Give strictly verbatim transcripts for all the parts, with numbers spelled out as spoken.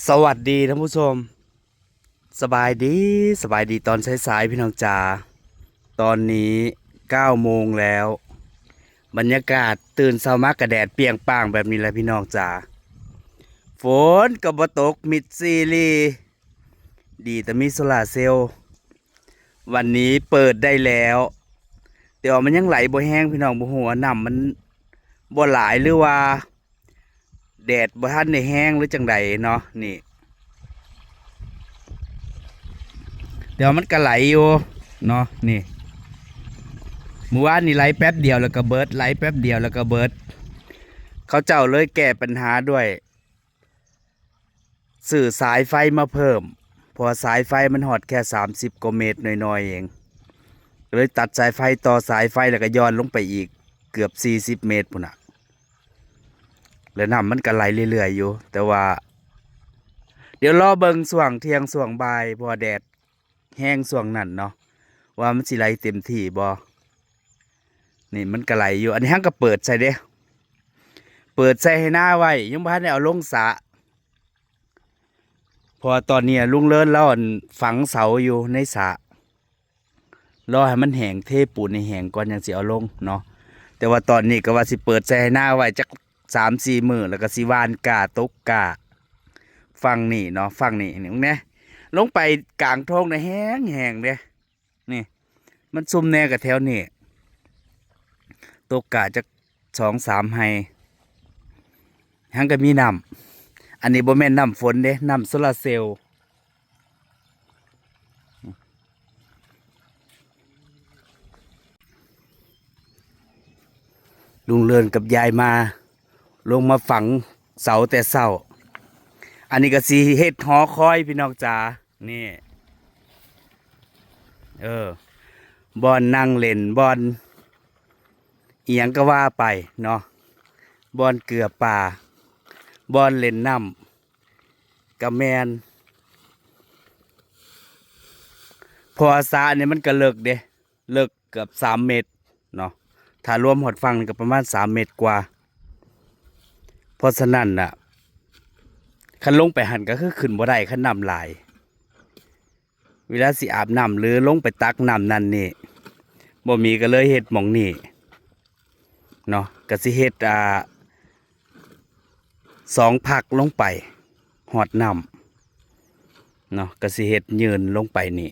สวัสดีท่านผู้ชม สบายดี สบายดีตอนสายๆ พี่น้องจ๋า ตอนนี้เก้าโมงแล้ว บรรยากาศตื่นเช้ามากะแดดเปรียงป้างแบบนี้แหละพี่น้องจ๋า ฝนก็บ่ตกมิดซีรี ดีแต่มีโซลาร์เซลล์ วันนี้เปิดได้แล้ว แต่ว่ามันยังไหลบ่แฮงพี่น้อง บ่ฮู้ว่าน้ำมันบ่หลายหรือว่า แดดบ่ทันได้แฮงหรือจั่งใดเนาะ นี่ แต่ว่ามันก็ไหลอยู่เนาะ นี่ มื้อวานนี่ไหลแป๊บเดียวแล้วก็เบิด ไหลแป๊บเดียวแล้วก็เบิด เขาเจ้าเลยแก้ปัญหาด้วย ซื้อสายไฟมาเพิ่ม เพราะว่าสายไฟมันฮอดแค่สามสิบกว่าเมตรน้อยๆ เอง ก็เลยตัดสายไฟ ต่อสายไฟแล้วก็หย่อนลงไปอีกเกือบสี่สิบเมตรพู้นน่ะ แล้วน้ำมันก็ไหลเรื่อยๆ อยู่ แต่ว่า เดี๋ยวรอเบิ่งช่วงเที่ยงช่วงบ่าย เพราะว่าแดดแฮงช่วงนั้นเนาะ ว่ามันสิไหลเต็มที่บ่ นี่มันก็ไหลอยู่ อันนี้เฮาก็เปิดใส่เด้ เปิดใส่ให้นาไว้ ยังบ่ทันได้เอาลงสระ เพราะว่าตอนนี้ลุงเลิศลาวอันฝังเสาอยู่ในสระ รอให้มันแห้ง เทปูนให้แห้งก่อนยังสิเอาลงเนาะ แต่ว่าตอนนี้ก็ว่าสิเปิดใส่ให้นาไว้จักสามสี่มื้อ แล้วก็สิหว่านกล้าตกกล้า ฝั่งนี้เนาะ ฝั่งนี้ นี่แหน่ ลงไปกลางทงน่ะแฮงๆ เด้ นี่ มันซุ่มแหน่กับแถวนี้ ตกกล้าจักสองสามไฮ่ หั้นก็มีน้ำ อันนี้บ่แม่นน้ำฝนเด้ น้ำโซลาร์เซลล์ ลุงเลิศกับยายมา ลงมาฝังเสาแต่เช้า อันนี้ก็สิเฮ็ดหอคอยพี่น้องจ๋า นี่ เออ บ่อนนั่งเล่น บ่อนอิหยังก็ว่าไปเนาะ บ่อนเกือป่า บ่อนเล่นน้ำ ก็แม่น เพราะว่าสระนี่มันก็เลิกเด้ เลิกเกือบสามเมตรเนาะ ถ้ารวมฮอดฝั่งนี่ก็ประมาณสามเมตรกว่า เพราะฉะนั้นน่ะ คันลงไปหั้นก็คือขึ้นบ่ได้ คันน้ำหลาย เวลาสิอาบน้ำหรือลงไปตักน้ำนั่นนี่ บ่มีก็เลยเฮ็ดหม่องนี้เนาะ ก็สิเฮ็ด อ่า สองพักลงไป ฮอดน้ำเนาะ ก็สิเฮ็ดยื่นลงไปนี่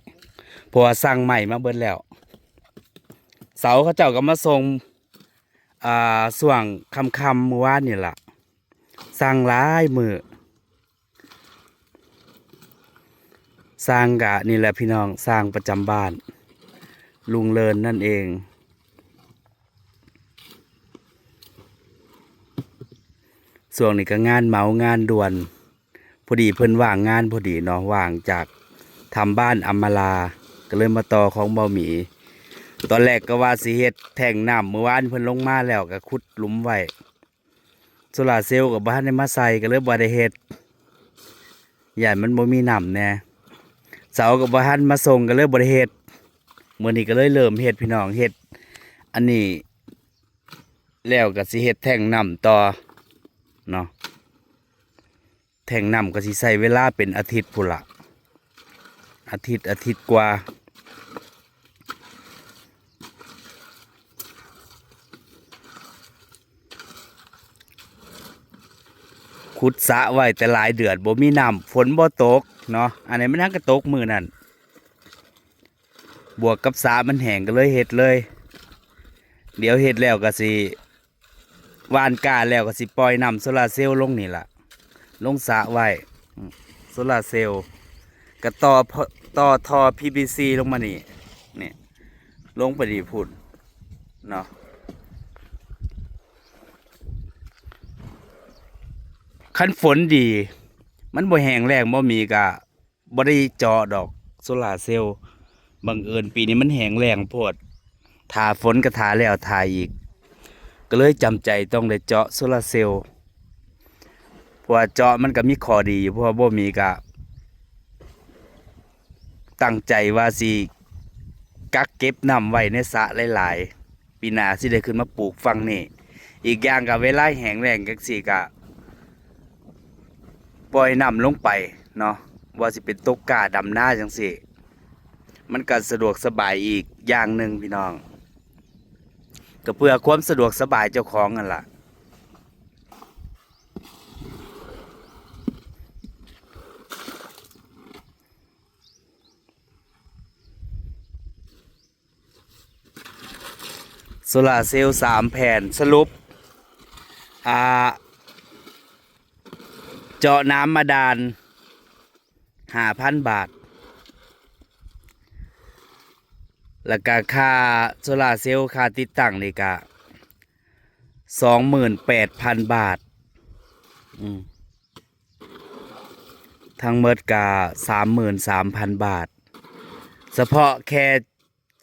เพราะว่าสั่งไม้มาเบิดแล้ว เสาเขาเจ้าก็มาส่ง อ่า ช่วงค่ำๆ มื้อวานนี่ล่ะ สั่งหลายมื้อ ช่างกะนี่แหละพี่น้อง ช่างประจำบ้าน ลุงเลิศนั่นเอง ช่วงนี้ก็งานเหมางานด่วน พอดีเพิ่นว่างงานพอดีเนาะ ว่างจากทำบ้านอำมาลา ก็เลยมาต่อของเบาหมี ตอนแรกก็ว่าสิเฮ็ดแท้งน้ำ มื้อวานเพิ่นลงมาแล้วก็ขุดหลุมไว้ โซลาร์เซลล์ก็บ่ทันได้มาใส่ ก็เลยบ่ได้เฮ็ด ย้านมันบ่มีน้ำแหน่ เสาก็บ่ทันมาส่ง ก็เลยบ่ได้เฮ็ด มื้อนี้ก็เลยเริ่มเฮ็ดพี่น้อง เฮ็ดอันนี้แล้วก็สิเฮ็ดแท้งน้ำต่อเนาะ แท้งน้ำก็สิใช้เวลาเป็นอาทิตย์พู้นละ อาทิตย์ อาทิตย์กว่า ขุดสระไว้แต่หลายเดือนบ่มีน้ำ ฝนบ่ตกเนาะ อันนี้มันหั้นก็ตกมื้อนั้น บวกกับสระมันแห้งก็เลยเฮ็ดเลย เดี๋ยวเฮ็ดแล้วก็สิ หว่านกล้าแล้วก็สิปล่อยน้ำโซลาร์เซลล์ลงนี่ล่ะ ลงสระไว้ อืม โซลาร์เซลล์ ก็ต่อพ- ต่อท่อ พีวีซี ลงมานี่ นี่ ลงไปนี่พู้นเนาะ คันฝนดี มันบ่แห้งแล้ง บ่มีก็ บ่ได้เจาะดอกโซลาร์เซลล์ บังเอิญปีนี้มันแห้งแล้งโพด ถ้าฝนก็ถ้าแล้วถ้าอีก ก็เลยจำใจต้องได้เจาะโซลาร์เซลล์ เพราะว่าเจาะมันก็มีข้อดีอยู่ เพราะว่าบ่มีก็ตั้งใจว่าสิกักเก็บน้ำไว้ในสระหลายๆ ปีหน้าสิได้ขึ้นมาปลูกฝั่งนี้ อีกอย่างก็เวลาแห้งแล้งจั่งซี้ก็ ปล่อยน้ำลงไปเนาะ ว่าสิเป็นตกกาดำนาจั่งซี้ มันก็สะดวกสบายอีกอย่างหนึ่งพี่น้อง ก็เพื่อความสะดวกสบายเจ้าของนั่นล่ะ โซลาร์เซลล์สามแผ่น สรุป อ่า เจาะน้ำบาดาล ห้าพันบาท แล้วก็ค่าโซลาร์เซลล์ ค่าติดตั้งนี่ก็ สองหมื่นแปดพันบาท อืม ทั้งหมดก็ สามหมื่นสามพันบาท เฉพาะแค่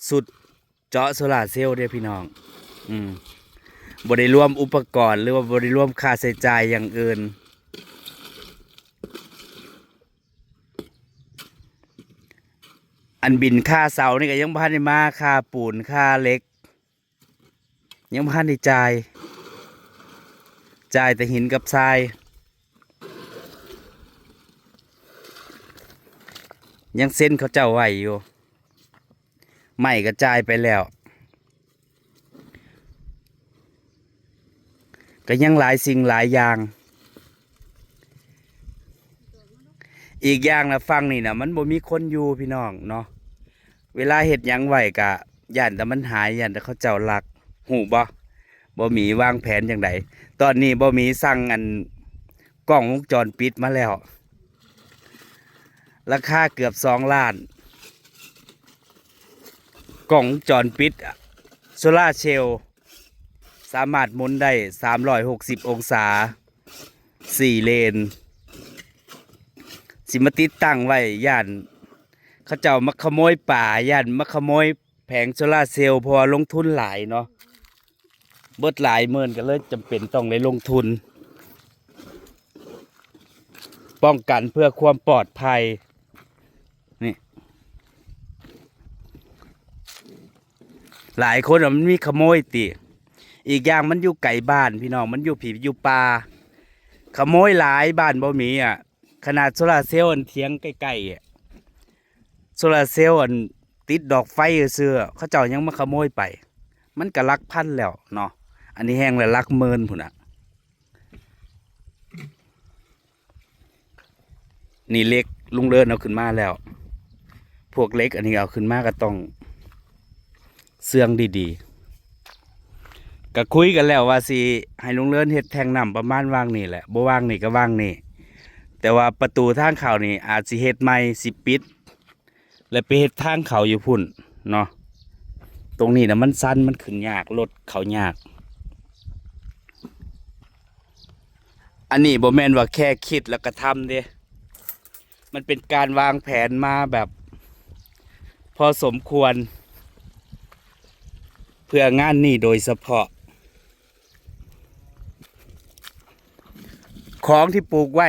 ชุดเจาะโซลาร์เซลล์เด้อพี่น้อง อืม บ่ได้รวมอุปกรณ์ หรือว่าบ่ได้รวมค่าใช้จ่ายอย่างอื่น อันบินค่าเสานี่ก็ยังบ่ทันได้มา ค่าปูน ค่าเหล็ก ยังบ่ทันได้จ่าย จ่ายแต่หินกับทราย ยังเซ็นเขาเจ้าไว้อยู่ ไม้ก็จ่ายไปแล้ว ก็ยังหลายสิ่งหลายอย่าง อีกอย่างนะ ฝั่งนี่นะ มันบ่มีคนอยู่พี่น้องเนาะ เวลาเฮ็ดหยังไว้กะย้านแต่มันหาย ย้านแต่เขาเจ้าลัก ฮู้บ่ บ่มีวางแผนจั่งใด ตอนนี้บ่มีสั่งอันกล้องวงจรปิดมาแล้ว ราคาเกือบสองล้าน กล้องวงจรปิดโซลาร์เซลล์ สามารถหมุนได้สามร้อยหกสิบองศา สี่เลน สิมาติดตั้งไว้ ย้านเขาเจ้ามาขโมยปลา ย้านมาขโมยแผงโซลาร์เซลล์ เพราะว่าลงทุนหลายเนาะ เบิดหลายหมื่น ก็เลยจำเป็นต้องได้ลงทุน ป้องกันเพื่อความปลอดภัย นี่ หลายคนอะมันมีขโมยติ อีกอย่างมันอยู่ไกลบ้านพี่น้อง มันอยู่ผีอยู่ป่า ขโมยหลาย บ้านบ่มีอะ ขนาดโซลาร์เซลล์อันเถียงใกล้ๆอะ โซลาร์เซลล์อันติดดอกไฟซื่อๆ เขาเจ้ายังมาขโมยไป มันก็หลักพันแล้วเนาะ อันนี้แฮงละหลักหมื่นพุ้นน่ะ นี่เหล็กลุงเลิศเอาขึ้นมาแล้ว พวกเหล็กอันนี้เอาขึ้นมาก็ต้องเชื่องดีๆ ก็คุยกันแล้วว่าสิให้ลุงเลิศเฮ็ดแท้งน้ำประมาณวางนี่แหละ บ่วางนี่ก็วางนี่ แต่ว่าประตูทางเข้านี่อาจสิเฮ็ดใหม่ สิปิด และไปเฮ็ดทางเข้าอยู่พุ้นเนาะ ตรงนี้นะมันชัน มันขึ้นยาก รถเข้ายาก อันนี้บ่แม่นว่าแค่คิดแล้วก็ทำเด้ มันเป็นการวางแผนมาแบบพอสมควร เพื่องานนี้โดยเฉพาะ ของที่ปลูกไว้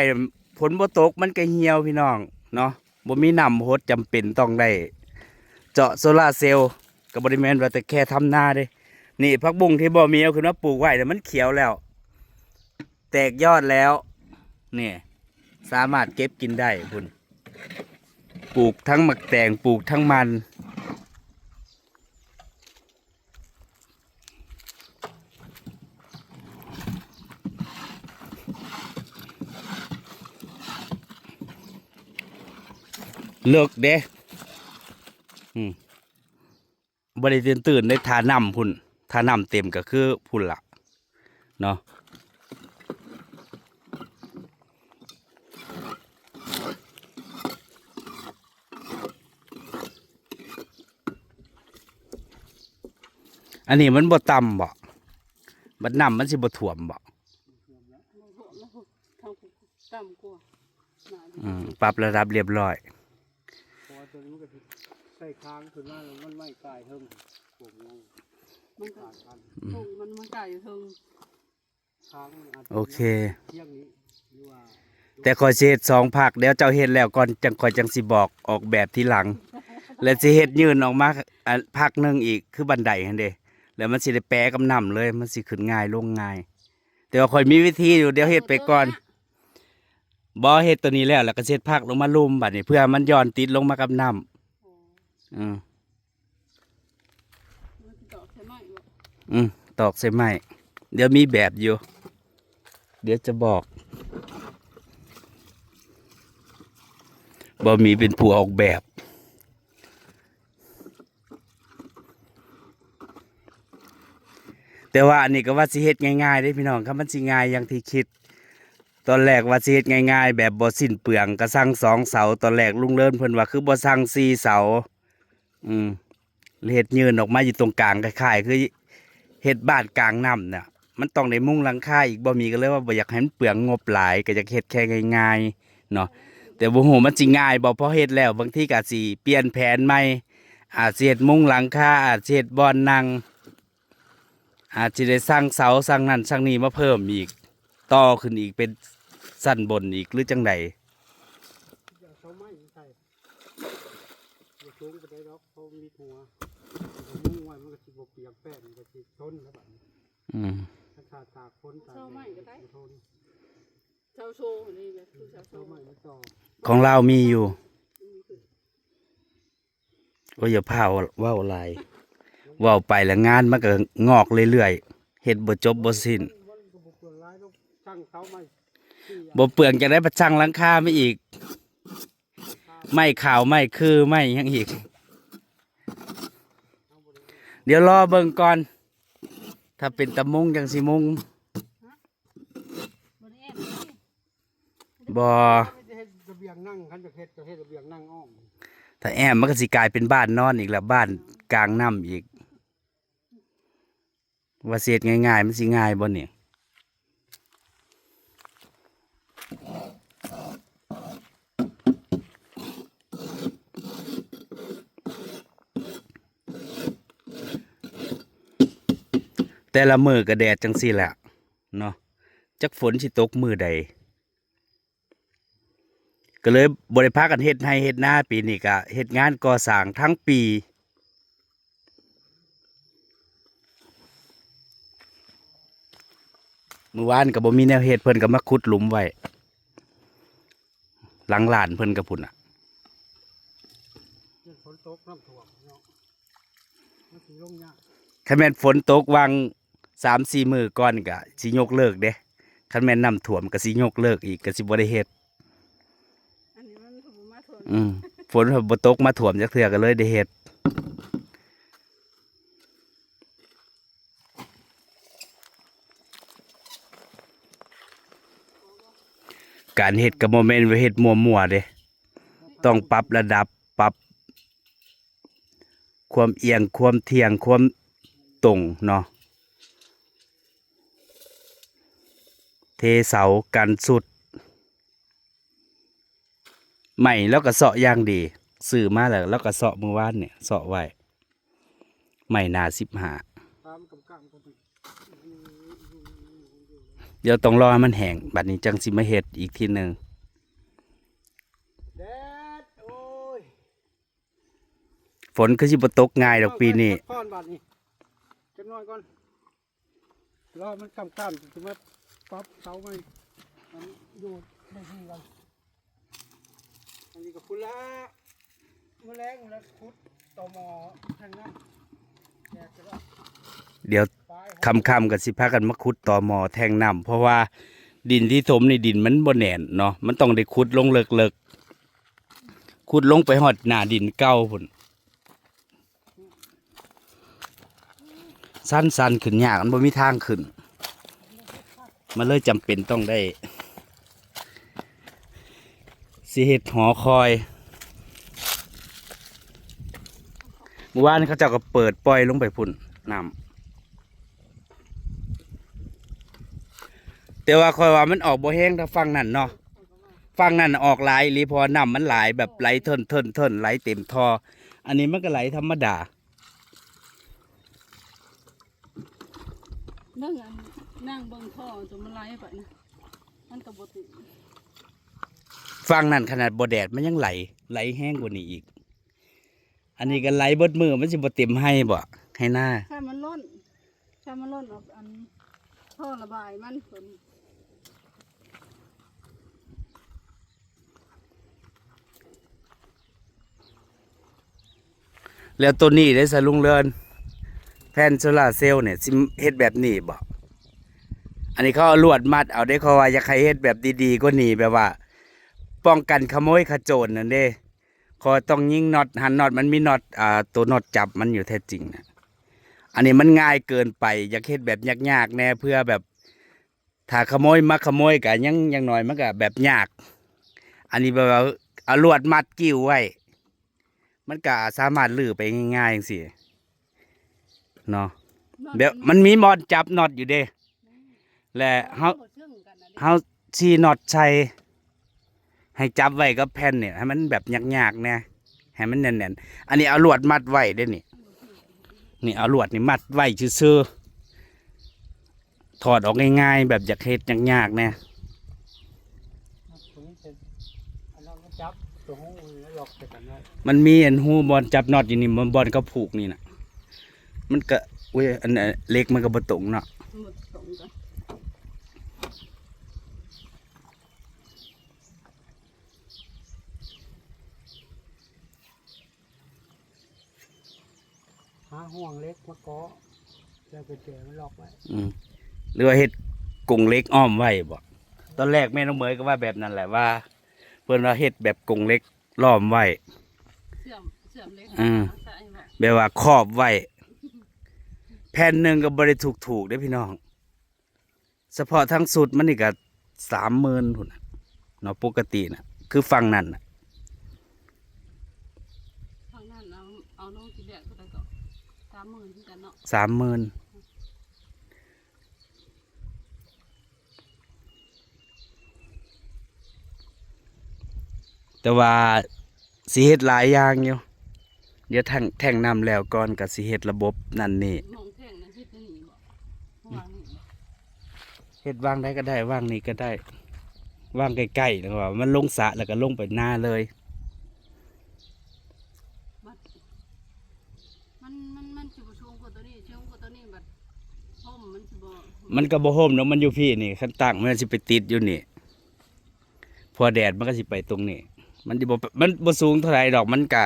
ฝนบ่ตกมันก็เหี่ยวพี่น้องเนาะ บ่มีน้ำหด จำเป็นต้องได้เจาะโซลาร์เซลล์ ก็บ่ได้แม่นว่าแต่แค่ทำนาเด้ นี่ผักบุ้งที่บ่มีเอาขึ้นมาปลูกไว้เนี่ยมันเขียวแล้ว แตกยอดแล้ว นี่ สามารถเก็บกินได้พุ้น ปลูกทั้งหมากแตง ปลูกทั้งมัน เลิกเด้ อืม บ่ได้ตื่นๆ ได้ ท่าน้ำพุ้น ท่าน้ำเต็มก็คือพุ้นล่ะ เนาะ อันนี้มันบ่ต่ำบ่ บัดน้ำมันสิบ่ท่วมบ่ ทางต่ำกว่า อืม ปรับระดับเรียบร้อย เพราะว่าตัวนี้มันก็สิใส่ค้างขึ้นมาแล้วมันไม่กายเทิง ผมงง มันก็ ขาดกัน อืม เทิง มัน มันกายอยู่เทิง ค้างมันอาจจะ โอเค เที่ยงนี้ หรือว่า แต่ข้อยสิเฮ็ดสองภาค เดี๋ยวเจ้าเฮ็ดแล้วก่อน จั่งข้อยจั่งสิบอกออกแบบทีหลัง และสิเฮ็ดยื่นออกมา อ่ะ ภาคหนึ่งอีก คือบันไดหั่นเด้ แล้วมันสิได้แปะกับน้ำเลย มันสิขึ้นง่ายลงง่าย แต่ว่าข้อยมีวิธีอยู่ เดี๋ยวเฮ็ดไปก่อน บ่ เฮ็ดตัวนี้แล้ว แล้วก็สิเฮ็ดผักลงมาลุ่มบัดนี้ เพื่อมันย้อนติดลงมากับน้ำ อืม มันสิตอกใส่ไม้บ่ อืม ตอกใส่ไม้ เดี๋ยวมีแบบอยู่ เดี๋ยวจะบอก บ่มีเป็นผู้ออกแบบ แต่ว่าอันนี้ก็ว่าสิเฮ็ดง่ายๆเด้พี่น้อง คันมันสิง่ายอย่างที่คิด ตอนแรกว่าสิเฮ็ดง่ายๆ แบบบ่สิ้นเปลือง ก็สั่งสองเสา ตอนแรกลุงเลิศเพิ่นว่าคือบ่สั่งสี่เสา อืม เฮ็ดยื่นออกมาอยู่ตรงกลาง คล้ายๆ คือเฮ็ดบ้านกลางน้ำน่ะ มันต้องได้มุงหลังคาอีก บ่มี ก็เลยว่าบ่อยากให้มันเปลืองงบหลาย ก็อยากเฮ็ดแค่ง่ายๆ เนาะ แต่บ่ฮู้มันสิง่ายบ่ พอเฮ็ดแล้วบางทีก็สิเปลี่ยนแผนใหม่ อาจสิเฮ็ดมุงหลังคา อาจสิเฮ็ดบ่อนนั่ง อาจสิได้สั่งเสาสั่งนั่นสั่งนี่มาเพิ่มอีก ต่อขึ้นอีกเป็นชั้นบนอีก หรือจั่งใด เอาเสาไม้ใส่ บ่สูงปานใดดอก เพราะมีหัว ถ้ามุงไว้มันก็สิบ่เปียกแป้น มันก็สิทนแล้วบัดนี้ อืม ถ้าขาดตากฝนตากแดด เสาไม้ก็ได้ มันทน เสาโซ่นี่แหละ คือเสาโซ่ เสาไม้มันต่อ ของลาวมีอยู่ อืม โอ้ย อย่าพาเว้าหลาย เว้าไปแล้วงานมันก็งอกเรื่อยๆ เฮ็ดบ่จบบ่สิ้น มันก็บ่เปลืองหลายดอก ช่างเสาไม้สี่อัน บ่เปลืองจั่งใด๋ บัดช่างหลังคามาอีก ไม้ขาว ไม้คือ ไม้หยังอีก เดี๋ยวรอเบิ่งก่อน ถ้าเป็นตามุงจั่งสิมุง บ่ได้แอบ บ่ เฮ็ดระเบียงนั่ง คันจะเฮ็ดก็เฮ็ดระเบียงนั่งอ้อม ถ้าแอบมันก็สิกลายเป็นบ้านนอนอีกแล้ว บ้านกลางน้ำอีก ว่าสิเฮ็ดง่ายๆ มันสิง่ายบ่นี่ แต่ละมื้อก็แดดจั่งซี้แหละเนาะ จักฝนสิตกมื้อใด ก็เลยบ่ได้พากันเฮ็ดไร่เฮ็ดนา ปีนี้ก็เฮ็ดงานก่อสร้างทั้งปี มื้อวานก็บ่มีแนวเฮ็ด เพิ่นก็มาขุดหลุมไว้ หลังร้านเพิ่นก็พุ้นน่ะ ฝนตกน้ำท่วมเนาะ มันสิลงยาก คันแม่นฝนตกวางสามสี่มื้อก่อนก็สิยกเลิกเด้ คันแม่นน้ำท่วมก็สิยกเลิกอีก ก็สิบ่ได้เฮ็ด อันนี้มันบ่มาท่วม อืม ฝนบ่ตกมาท่วมจักเทื่อก็เลยได้เฮ็ด การเฮ็ดก็บ่แม่นว่าเฮ็ดมั่วๆเด้ ต้องปรับระดับ ปรับความเอียง ความเที่ยง ความตรงเนาะ เทเสากันสุด ไม้ลาวก็เซาะอย่างดี ซื้อมาแล้วลาวก็เซาะมื้อวานเนี่ย เซาะไว้ ไม้หนาสิบห้า ตามกำกำกันไป เดี๋ยวต้องรอให้มันแห้ง บัดนี้จั่งสิมาเฮ็ดอีกทีหนึ่ง แดด โอ้ย ฝนคือสิบ่ตกง่ายดอกปีนี้ พักผ่อนบัดนี้ จักหน่อยก่อน รอมันค่ำๆ จะมาปรับเสาใหม่ มันอยู่ในที่ก่อน อันนี้ก็พุ้นละ มื้อแลงแล้วขุดต่อหม้อแทงน้ำ แดดจะร้อน เดี๋ยว ปลาย ค่ำๆ ก็สิพากันมาขุดต่อหม้อแทงน้ำ เพราะว่าดินที่ถมนี่ดินมันบ่แน่นเนาะ มันต้องได้ขุดลงเลิกๆ ขุดลงไปฮอดหน้าดินเก่าพุ้น ชันๆ ขึ้นยาก มันบ่มีทางขึ้น มันเลยจำเป็นต้องได้ สิเฮ็ดหอคอย เมื่อวานเขาเจ้าก็เปิดปล่อยลงไปพุ้น น้ำ แต่ว่าข้อยว่ามันออกบ่แฮงเท่าฝั่งนั้นเนาะ ฝั่งนั้นออกหลายอีหลี เพราะว่าน้ำมันหลาย แบบไหลเทิ่นๆๆ ไหลเต็มท่อ อันนี้มันก็ไหลธรรมดา เบิ่งอัน นั่งเบิ่งท่อตัวมันไหลไปนะ มันก็บ่ติด ฝั่งนั้นขนาดบ่แดดมันยังไหล ไหลแฮงกว่านี้อีก อันนี้ก็ไหลเบิดมื้อ มันสิบ่เต็มไร่บ่ ไร่นา ถ้ามันล้น ถ้ามันล้นออกอันท่อระบายมัน ฝน แล้วตัวนี้ได้สะลุงเลิน แผ่นโซลาร์เซลล์เนี่ยสิเฮ็ดแบบนี้บ่ อันนี้เขาเอาลวดมัดเอาได้ เขาว่าอยากให้เฮ็ดแบบดีๆกว่านี้ แบบว่า ป้องกันขโมยขโจรนั่นเด้ เขาต้องยิงน็อต หันน็อต มันมีน็อต อ่า ตัวน็อตจับมันอยู่แท้จริงนะ อันนี้มันง่ายเกินไป อยากเฮ็ดแบบยากๆแน่ เพื่อแบบ ถ้าขโมยมาขโมยก็ยัง อย่างน้อยมันก็แบบยาก อันนี้แบบว่าเอาลวดมัดกิ่วไว้ มันก็สามารถรื้อไปง่ายๆจังซี้เนาะ เดี๋ยวมันมีบ่อนจับน็อตอยู่เด้ และเฮา เฮา เฮา ซีน็อตใส่ ให้จับไว้กับแผ่นเนี่ย ให้มันแบบยากๆแน่ ให้มันแน่นๆ อันนี้เอาลวดมัดไว้เด้นี่ นี่เอาลวดนี่มัดไว้ซื่อๆ ถอดออกง่ายๆ แบบอยากเฮ็ดยากๆแน่ อันนั้นก็จับตัวหูแล้วล็อกใส่กันไว้ มันมีอันหูบ่อนจับน็อตอยู่นี่ มันบ่อนเขาผูกนี่น่ะ มันก็ อุ้ย อันนั้นเหล็กมันก็บ่ตรงเนาะ หมดสองกัน หาห่วงเหล็กมาเกาะ แล้วก็แจมันล็อกไว้ อืม หรือว่าเฮ็ดกรงเหล็กอ้อมไว้บ่ ตอนแรกแม่น้องเหมยก็ว่าแบบนั้นแหละ ว่าเพิ่นว่าเฮ็ดแบบกรงเหล็กล้อมไว้ เชื่อม เชื่อมเหล็ก อืม ใส่ไว้ แบบว่าครอบไว้ แผ่นหนึ่งก็บ่ได้ถูกๆเด้อพี่น้อง เฉพาะทั้งชุดมันนี่ก็สามหมื่นพุ้นน่ะเนาะ ปกติน่ะ คือฝั่งนั้นน่ะ ฝั่งนั้นเอา เอาลงทีแรกเท่าไหร่ก็ สามหมื่นคือกันเนาะ สามหมื่น แต่ว่าสิเฮ็ดหลายอย่างอยู่ เดี๋ยวแท่ง แท่งน้ำแล้วก่อนก็สิเฮ็ดระบบนั่นนี่ มองแท่งนั้นเฮ็ดในนี่บ่ วางนี่บ่ เฮ็ดวางใดก็ได้ วางนี่ก็ได้ วางใกล้ๆ แล้วว่ามันลงสระแล้วก็ลงไปนาเลย มัน มัน มันสิบ่สูงกว่าตัวนี้ สูงกว่าตัวนี้บัดห่มมันสิบ่ มันก็บ่ห่มดอก มันอยู่พี้นี่ คันตั้งมันสิไปติดอยู่นี่ เพราะแดดมันก็สิไปตรงนี้ มันสิบ่ มันบ่สูงเท่าใดดอก มันก็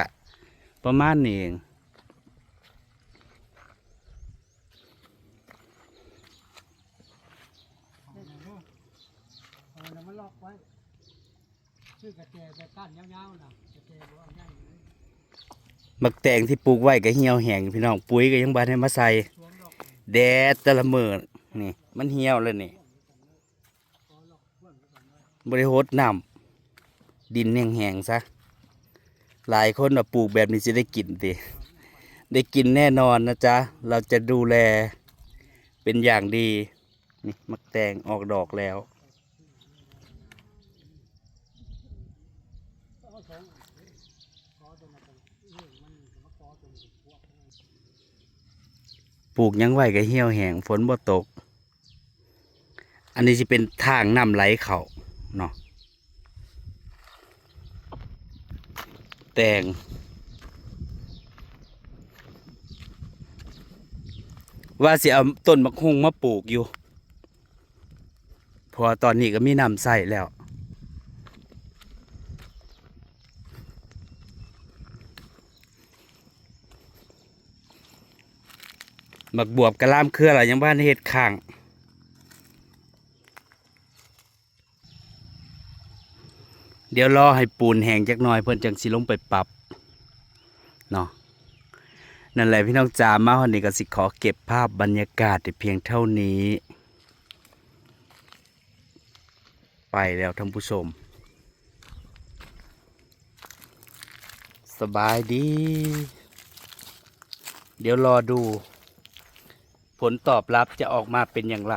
ประมาณนี้เอง เอาแล้วมาล็อกไว้ ซื้อกระแจแบบก้านยาวๆน่ะ กระแจบ่เอาใหญ่เลย หมากแตงที่ปลูกไว้ก็เหี่ยวแห้งพี่น้อง ปุ๋ยก็ยังบ่ทันได้มาใส่ สวนดอก แดดแต่ละมื้อนี่ มันเหี่ยวแล้วนี่ บ่ได้หดน้ำ ดินแห้งๆซะ หลายคนว่าปลูกแบบนี้สิได้กินติ ได้กินแน่นอนนะจ๊ะ เราจะดูแลเป็นอย่างดี นี่หมากแตงออกดอกแล้ว ปลูกหยังไว้ก็เหี่ยวแห้ง ฝนบ่ตก อันนี้สิเป็นทางน้ำไหลเข้าเนาะ แตง ว่าสิเอาต้นบักฮุ่งมาปลูกอยู่ เพราะว่าตอนนี้ก็มีน้ำใช้แล้ว บักบวบกะหล่ำเครือล่ะยังบ่ทันเฮ็ดค้าง เดี๋ยวรอให้ปูนแห้งจักหน่อยเพิ่นจั่งสิลงไปปรับเนาะ นั่นแหละพี่น้องจ๋า มาฮอดนี้ก็สิขอเก็บภาพบรรยากาศแต่เพียงเท่านี้ ไปแล้วท่านผู้ชม สบายดี เดี๋ยวรอดู ผลตอบรับจะออกมาเป็นอย่างไร